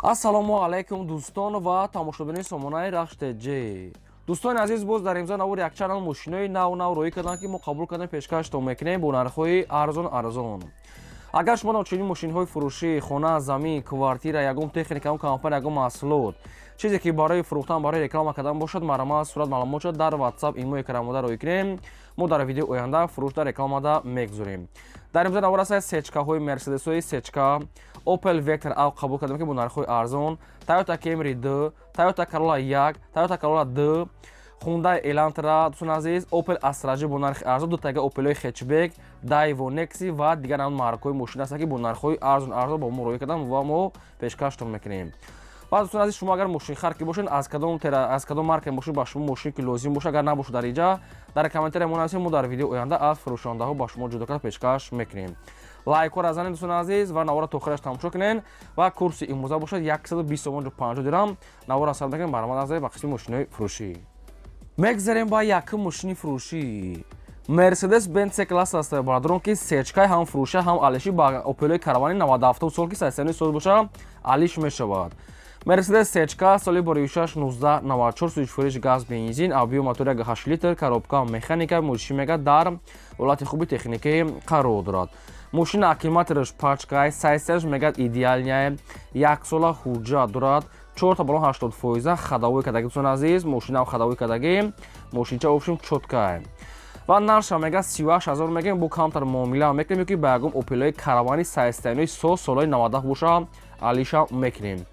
Ассалому алайкум, дӯстон ва тамошобинони сомонаи Рахш ТЖ. Дӯстони азиз, боз дар имзо навори якчанд мошинои нав нав роӣ карданд, ки мо қабул кардем, пешкаштон мекунем бо нархҳои арзон арзон. Агар шумо чунин мошинҳои фурӯшӣ, хона, замин, квартира, ягон техника, ягон компания, ягон маҳсулот, чизе ки барои фурӯхтан, барои реклама кардан бошад, марҳамат, сурат, маълумот дар WhatsApp, имо экранмода роӣ кунем. Мо дар видеои оянда фурӯшда, рекламада мегузорем. Дар имзо навор аст: сечкаҳои Мерседесҳои сечка, Opel Vectra А қабул кардем, ки бо нархҳои арзон, Toyota Camry 2, Toyota Corolla 1, Toyota Corolla 2, Hyundai Elantra, дӯстони азиз, Opel Astra J бо нархи арзон, дутага Opel-ҳои хэтчбек, Daewoo Nexi ва дигар намуд маркаҳои мошин ҳастанд, ки бо нархҳои арзон арзон бо мо роӣ карданд ва мо пешкаштон мекунем. Баъд, дӯстони азиз, шумо агар мошинхар ки бошед, аз кадом маркаи мошин ба шумо мошин ки лозим бошад, агар набошад, дар инҷа дар комментария мо нависед, мо дар видеои оянда аз фурӯшондаҳо ба шумо ҷудо карда пешкаш мекунем. Лайкҳоро занед, дӯстони азиз, ва навора то охираш тамошо кунед. Ва курси имрӯза бошад 120 сомон 50 дирам. Навора сар мекунем, баромад аз ба қисми мошинои фурӯшӣ. Мегзарем ба якум мошини фурӯшӣ. Мерседес Бенц С класс аст, бародарон, ки сечкаи, ҳам фурӯша, ҳам алиши ба Опелои Каравани 97 сол, ки 83 сол боша, алиш мешавад. Мерседес сечка, соли боришаш 1994, сӯзишфуриш газ, бензин, объём мотор 8 литр, коробка механика. Мошин мега дар ҳолати хуби техникӣ қарор дорад. Мошина аккумулятораш пачкай, сайсаш мегад идеальный, яксола ҳуҷҷат дорад, чорта балон 80%, ходовой кадаги. Дӯстони азиз, мошинам ходовой кадаги, мошинча общем чёткай. Ва нарша мега 38 ҳазор мегем, бо камтар муомила мекунем, ки ба ягон Опелои Каравани сайстайнои со солҳои 97 боша, алиша мекунем.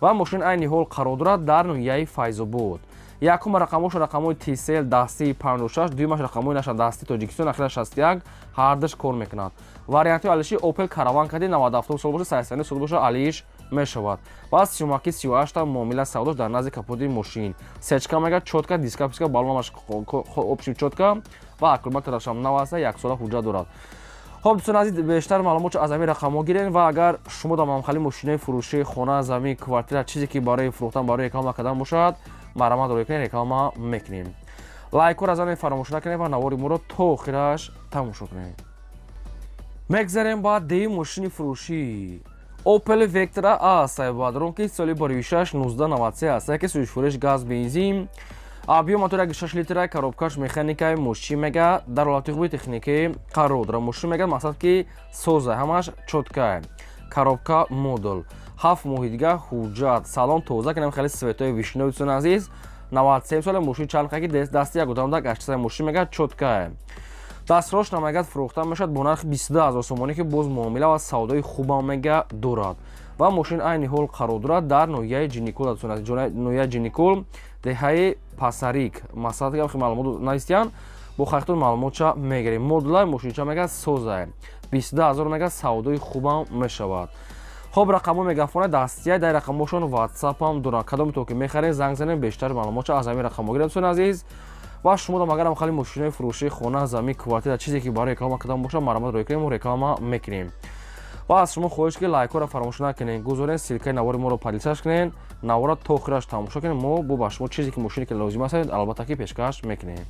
Ва мошин айни ҳол қарор дорад дар ноҳияи Файзобод. Якум рақамош рақамҳои Тисел дастии 56, дуюмаш рақамҳои наша дастии Тоҷикистон, ахира 61, ҳардаш кор мекунад. Вариантҳои алиши Опел Караван кади 97 сол боша, 83 сол боша, алиш мешавад. Ва сиёмаки 38-та муомила савдош дар назди капоти мошин. Сечка мега чётка, диска, писка, балонамаш общем чётка ва аккумуляторашам нав аста, яксола ҳуҷҷат дорад. Хоб, дӯстони азиз, бештар маълумотшо аз ҳамин рақамҳо гирен. Ва агар шумо дар мамхали мошинои фурӯшии хона, замин, квартира, чизе ки барои фурӯхтан, барои реклама кардан бошад, марҳамат роя кунед, реклама мекунем. Лайкҳоро занед, фаромӯш накунед ва навори моро то охираш тамошо кунед. Мегзарем ба деи мошини фурӯшӣ. Opel Vectra А сайбадрон, ки соли боришаш 1993 аст, ки сӯзишфурӯш газ, бензин, объём мотор 6 литра, коробкаш механикаи. Мошин мега дар ҳолати хуби техникӣ қарор дорад. Мошин мега мақсад ки соза, ҳамаш чёткай, коробка модул, 7 моҳи дига ҳуҷҷат, салон тоза, кинам хеле цветои вишнёвый. Дӯстони азиз, 93 сола мошин чанд ки дасти як одамда гаштаса. Мошин мега чёткай, дастрош намегад, фурӯхта мешавад бо нархи 22 ҳазор сомонӣ, ки боз муомила ва савдои хубам мега дорад. Ва мошин айни ҳол қарор дорад дар ноҳияи Ҷиникул, ноҳияи Ҷиникул, деҳаи Пасарик. Масалан, маълумот навистиян, бо харитон маълумотша мегирем. Модулай мошинча мега созай, 22 ҳазор мега, савдои хубам мешавад. Хоб, рақамҳо мегафона дастия, дар рақамҳошон ватсапам доранд. Кадоме ки мехарем, занг занем, бештар маълумотша аз ҳамин рақамҳо гирем, дӯстони азиз. Ва шумо дам агарам хали мошинои фурӯшии хона, замин, квартира, чизе ки барои реклама кардан бошад, марҳамат роя кунем, мо реклама мекунем. Ва аз шумо хоҳиш ки лайкҳоро фаромӯш накунед, гузорен, ссылкаи навори моро поделиться кунед, навора то охираш тамошо кунед. Мо бо ба шумо чизе ки мошине ки лозим аст, албатта ки пешкаш мекунем.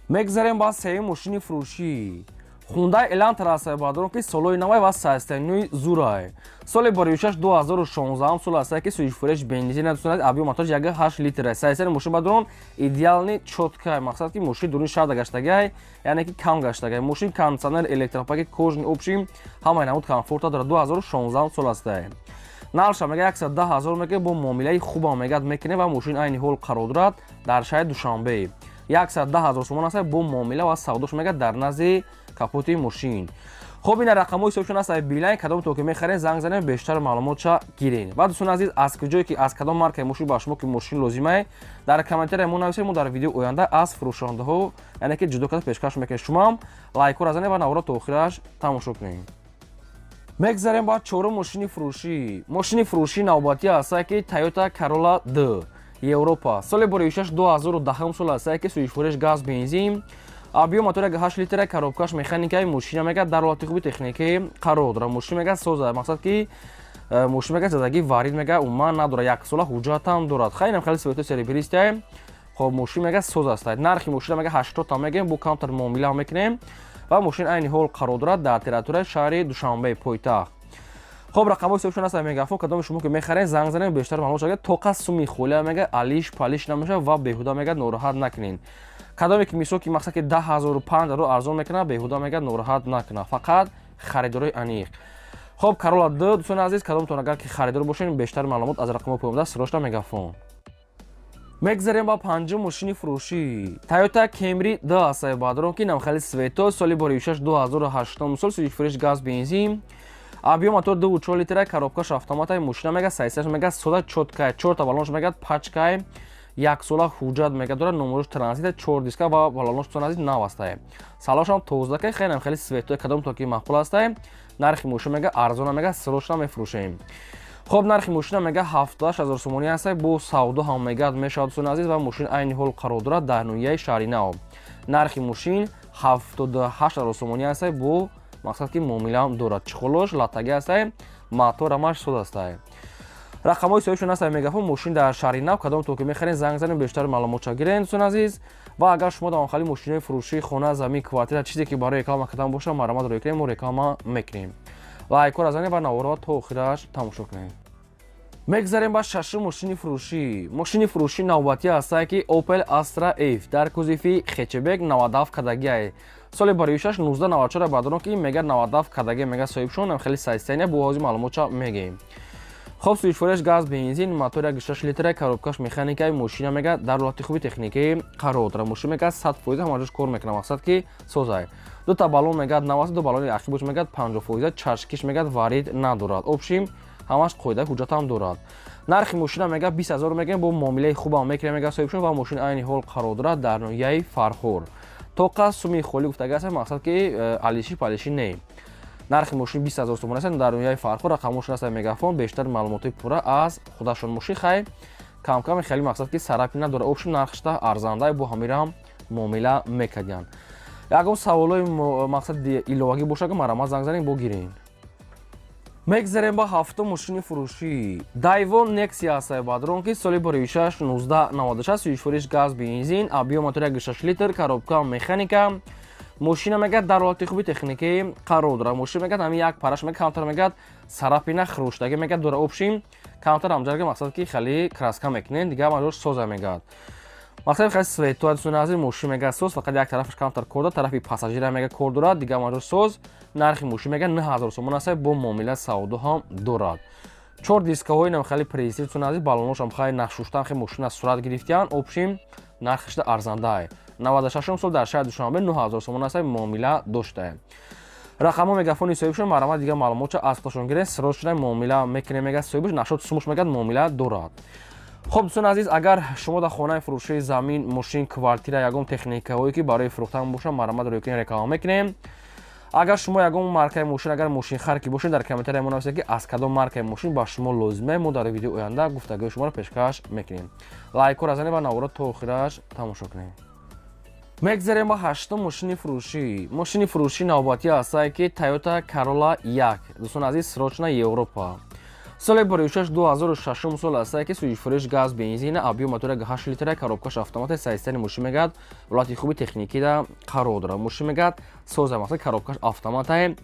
Мегзарем ба сеюм мошини фурӯшӣ. Хундай Элантра аст, баъдорон, ки солҳои навай ва сайстайнӯи зурай. Соли боришаш 2016 сол аст, ки сӯзишфуреш бензин, дӯстон, объём мотор 1,8 литр. Сайсари мошин баъдорон идеальный, чёткай, мақсад ки мошин дуруни шаҳрда гаштагай, яъне ки кам гаштагай. Мошин кондиционер, электропакет, кожаный, общем ҳамаи намуд комфорта дорад. 2016 сол астай. Нарша мега 110 ҳазор мега, бо муомилаи хубам мегад мекунем. Ва мошин айни ҳол қарор дорад дар шаҳри Душанбе. 110 ҳазор сомон аст, бо муомила ва савдош мега дар назди капоти мошин. Хоб, ина рақамҳои ҳисобшон аст, Билайн. Кадом то ки мехарен, занг занем, бештар маълумотша гирен. Ва, дӯстони азиз, аз куҷое ки, аз кадом маркаи мошин ба шумо ки мошин лозимае, дар комментария мо нависед, мо дар видеои оянда аз фурӯшондаҳо, яъне ки ҷудо карда пешкаш мекунем. Шумоам лайкҳоро занед ва навора то охираш тамошо кунед. Мегзарем ба чорум мошини фурӯшӣ. Мошини фурӯшии навбатӣ аст, ки Toyota Corolla 2 Европа, соли боришаш 2010 сол аст, ки сӯзишфуреш газ, бензин, объём мотор 8 литра, коробкаш механикаи. Мошина мега дар ҳолати хуби техникӣ қарор дорад. Мошин мега соза, мақсад ки мошин мега задагӣ варид мега умуман надорад, яксола ҳуҷҷатам дорад. Хайнам хеле цветои серебристый. Хоб, мошин мега соз аст. Нархи мошина мега 80 та мегем, бо камтар муомила мекунем. Ва мошин айни ҳол қарор дорад дар территорияи шаҳри Душанбе, пойтахт. Хоб, рақамҳои соҳибшон аст Мегафон. Кадоми шумо ки мехарен, занг занем, бештар маълумот шавад. Тоқа суми холия мега, алиш палиш намешавад ва беҳуда мега нороҳат накунен. Кадоме ки, мисол, ки мақсад ки 10 005 арзон мекунад, беҳуда мега нороҳат накунад, фақат харидорои аниқ. Хоб, Карола д, дӯстони азиз, кадомтон агар ки харидор бошед, бештар маълумот аз рақамҳои поёнда, срочно Мегафон. Мегзарем ба панҷум мошини фурӯшӣ. Тойота Кемри д астаи бадрон, ки намхали свето, соли боришаш 2008 сол, сӯзишфурӯш газ, бензин, объём мотор 2,4 литра, коробкаш автоматай. Мошина мега сайсаш мега сода, чёткай, чорта баллонш мега пачкай, яксола ҳуҷҷат мега дорад, номерош транзита, чор диска ва баллонош, дӯстони азиз, нав астае, салоншам тозакай, хеле хеле светлой. Кадом то ки маъқул астае, нархи мошина мега арзона, мега срочно мефурӯшем. Хоб, нархи мошина мега 78 000 сомонӣ астае, бо савдо ҳам мегад мешавад, дӯстони азиз, ва мошин айни ҳол қарор дорад дар ноҳияи Шаҳри Нав. Нархи мошин 78 000 сомонӣ астае, бо мақсад ки муомилаам дорад. Чехолош латаги астае, мотор ҳамаш соз астае. Рақамҳои соҳибшон астае Мегафон. Мошин дар Шаҳри Нав. Кадом то ки мехарен, занг занем, бештар маълумотша гирен, дӯстони азиз. Ва агар шумо дар хали мошинои фурӯшии хона, замин, квартира, чизе ки барои реклама кардан боша, марҳамат, рӯй кунем, мо реклама мекунем. Лайкҳоро занед ва наворро то охираш тамошо кунед. Мегзарем ба шашум мошини фурӯшӣ. Мошини фурӯшӣ навбатӣ ҳастае ки Opel Astra F дар кузови хэтчбек, 97 кадагиае, соли бароишаш 1994. Баъдоно ки мега 97 кадаги мега соҳибшон, хеле состояние, бо ҳози маълумотша мегӯем. Хоб, сӯзишвориаш газ, бензин, мотор 1,6 литра, коробкаш механикаи. Мошина мега дар ҳолати хуби техникӣ қарор дорад. Мошина мега 100% ҳамаҷош кор мекунад, мақсад ки созай. Дута баллон мегад нав аст, ду баллони ақибош мегад 50%, чашкиш мегад варид надорад. Общим ҳамаш қоидаи ҳуҷҷатам дорад. Нархи мошина мега 20 000 мегӯем, бо муомилаи хубам мекунем, мега соҳибшон, ва мошин айни ҳол қарор дорад дар ноҳияи Фархор. Тоқа суми холӣ гуфтага аст, мақсад ки алиши палиши не. Нархи мошин 20 000 сомон аст, дар ноҳияи Фархор. Рақамошон аст Мегафон, бештар маълумоти пурра аз худашон. Мошин хай камками хеле мақсад ки царапина надорад. Общим нархшта арзандай, бо ҳамирам муомила мекардиянд. Ягон саволои мақсади иловагӣ боша, ки марҳамат, занг занем, бо гирем. Мегзарем ба ҳафтум мошини фурӯшӣ. Дайвон Нексия астаи бадрон, ки соли боришаш 1996, сӯзишвориш газ, бензин, объём мотор 1,6 литр, коробка механика. Мошина мегад дар ҳолати хуби техникӣ қарор дорад. Мошина мегад ҳамин як параш мега камтар мегад царапина, хурӯштагӣ мегад дора. Общим камтар ҳамҷарга, мақсад ки хеле краска мекунем, дигар маҷош соза мегад. Мақсади хеле светло, дӯстони азиз, мошин мега соз, фақат як тарафаш камтар кор дорад, тарафи пассажира мега кор дорад, дигар маҷош соз. Нархи мошин мега 9000 сомон аст, бо муомила савдо ҳам дорад. Чор дискаҳои нам хеле престиж, дӯстони азиз, баллоношам хеле нахшуштан, хеле мошина сурат гирифтиян. Общим нархашда арзандае. 96 сол, дар шаҳри Душанбе, 9000 сомон аст, муомила доштае. Рақамҳо Мегафони соҳибшон, марҳамат, дигар маълумотча аз худашон гирен. Срочно муомила мекунем, мега соҳибш, нашод сумуш мегад муомила дорад. Хоб, дӯстони азиз, агар шумо дар хонаи фурӯшии замин, мошин, квартира, ягон техникаҳое ки барои фурӯхтан бошад, марҳамат, рӯй кунем, реклама мекунем. Агар шумо ягон маркаи мошин, агар мошинхар ки бошед, дар комментария мо нависед, ки аз кадом маркаи мошин ба шумо лозиме, мо дар видеои оянда гуфтагӯи шуморо пешкаш мекунем. Лайкҳоро занед ва наворо то охираш тамошо кунем. Мегзарем ба ҳаштум мошини фурӯшӣ. Мошини фурӯшӣ навбатӣ ҳастае ки Toyota Corolla 1, дӯстони азиз, срочно Европа, соли боришаш 2006 сол ҳастае, ки сӯзишфурӯш газ, бензина, объём мотора 8 литра, коробкаш автомат. Состояние мошин мегад ҳолати хуби техникида қарор дорад. Мошин мегад соза, мақсад коробкаш автоматае.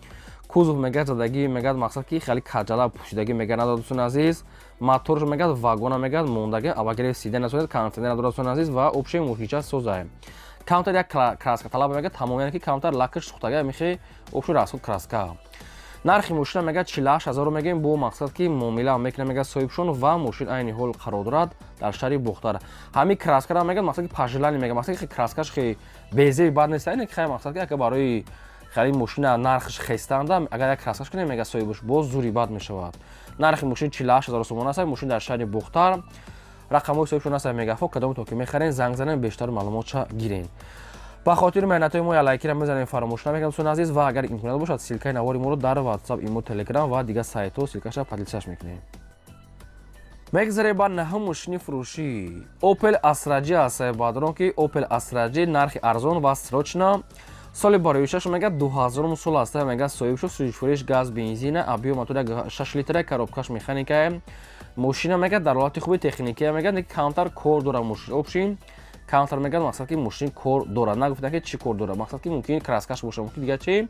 Кузов мегад задагӣ мегад, мақсад ки хеле каҷала пӯшидагӣ мегад надорад, дӯстони азиз. Моторш мегад вагона мегад мондагӣ, авагири сида насозад, кондиционер надорад, дӯстони азиз, ва общий мошинча созае. Камтар як краска талаб мегад, тамом, яъне ки камтар лакаш сӯхтага, мехи общий расход краска. Нархи мошина мегад 48 000 мегӯем, бо мақсад ки муомила мекунад, мегад соҳибшон, ва мошин айни ҳол қарор дорад дар шаҳри Бохтар. Ҳамин краскара мегад, мақсад ки по желанию мегад, мақсад ки краскаш хе безеби бад нест, ин хай мақсад ки ака барои хеле мошина нархаш хестанда, агар як краскаш кунем, мегад соҳибаш, боз зури бад мешавад. Нархи мошин 48 000 сомон аст. Мошин дар шаҳри Бохтар. Рақамҳои соҳибшон аст Мегафон. Кадоме то ки мехарен, занг занем, бештар маълумотша гирен. Ба хотири меҳнатҳои мо лайкира мезанем, фаромӯш намекунем, дӯстони азиз, ва агар имконият бошад, ссылкаи навори моро дар Ватсап, Имо, Телеграм ва дигар сайтҳо ссылкаша поделиться мекунем. Мегзарем ба наҳум мошини фурӯшӣ. Opel Astra J аст, баъдрон ки Opel Astra J, нархи арзон ва срочно, соли бароишаш мегад 2000 сол аст, мегад соҳиб шуд. Сӯзишвориш газ, бензина, объём мотор 6 литра, коробкаш механикае. Мошина мегад дар ҳолати хуби техникия, мегад камтар кор дорад мошин. Общим камтар мегад, мақсад ки мошин кор дорад, нагуфта ки чӣ кор дорад, мақсад ки мумкин краскаш боша, мумкин дигар чи.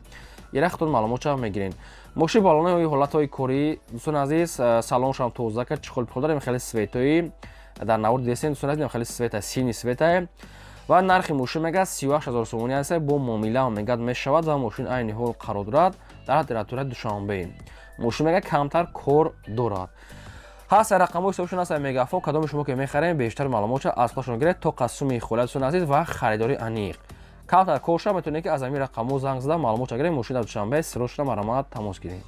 Ира худтон маълумотша мегирен. Мошин балонои ҳолатҳои корӣ, дӯстони азиз, салоншам тоза кард, чехол пихол дорем, хеле светои дар навор дидесен, дӯстони азиз, хеле света, синий цвета. Ва нархи мошин мегӯяд 38 000 сомонӣ аст, бо муомила мегӯяд мешавад. Ва мошин айни ҳол қарор дорад дар территорияи Душанбе. Мошин мегӯяд камтар кор дорад. Ҳаст рақамҳои ҳисобшон, ҳаст мегафон. Кадоми шумо ки мехарем, бештар маълумотша аз худашон гиред то қасуми холиятон азиз ва харидори аниқ. Камтар корша метавонед, ки аз ҳамин рақамҳо занг зада, маълумотша гиред. Мошин дар Душанбе, срочно марамат тамос гиред.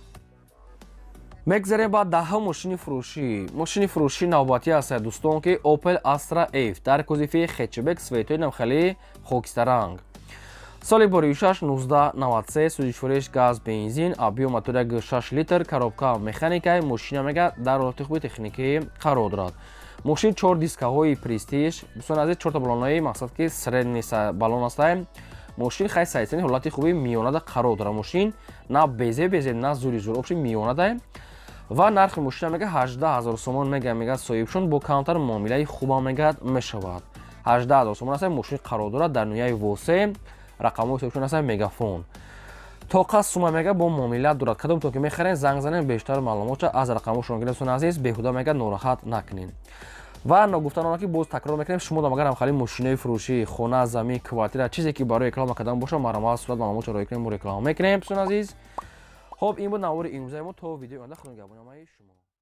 Мегзарем ба 10-ум мошини фурӯшӣ. Мошини фурӯшӣ навбатӣ аст, дӯстон, ки Opel Astra F дар кузови хэтчбек, цветои намхели хокистаранг, соли боришаш 1993, сӯзишвориш газ, бензин, объём мотори 6 литр, коробка механикаи. Мошина мега дар ҳолати хуби техникӣ қарор дорад. Мошин чор дискаҳои престиж, дӯстони азиз, чорта баллонаи, мақсад ки средний баллон астаем. Мошин хай сайсани ҳолати хуби миёнада қарор дорад. Мошин на безе безе, на зури зур, общем, миёнадаем. Ва нархи мошина мега 18 000 сомон мега соҳибшон, бо камтар муомилаи хубам мегӯяд мешавад. 18 000 сомон аст. Мошин қарор дорад дар ноҳияи Восе. Рақамҳои ҳисобшон аст, мегафон. Тоқа сума мега бо муомила дорад. Кадомтон ки мехарен, занг занен, бештар маълумотша аз рақамҳошон гиред. Азиз, беҳуда мега нороҳат накунед. Ва ногуфтан он ки боз такрор мекунем, шумо агар ҳамхали мошинои фурӯшӣ, хона, замин, квартира, чизе ки барои реклама кардан боша, марҳамат, сурат, маълумотша роҳӣ кунем, мо реклама мекунем. Дӯстони азиз, хоб, ин буд навори имрӯзаи мо. То видеои оянда, худо нигаҳбони ҳамаи шумо.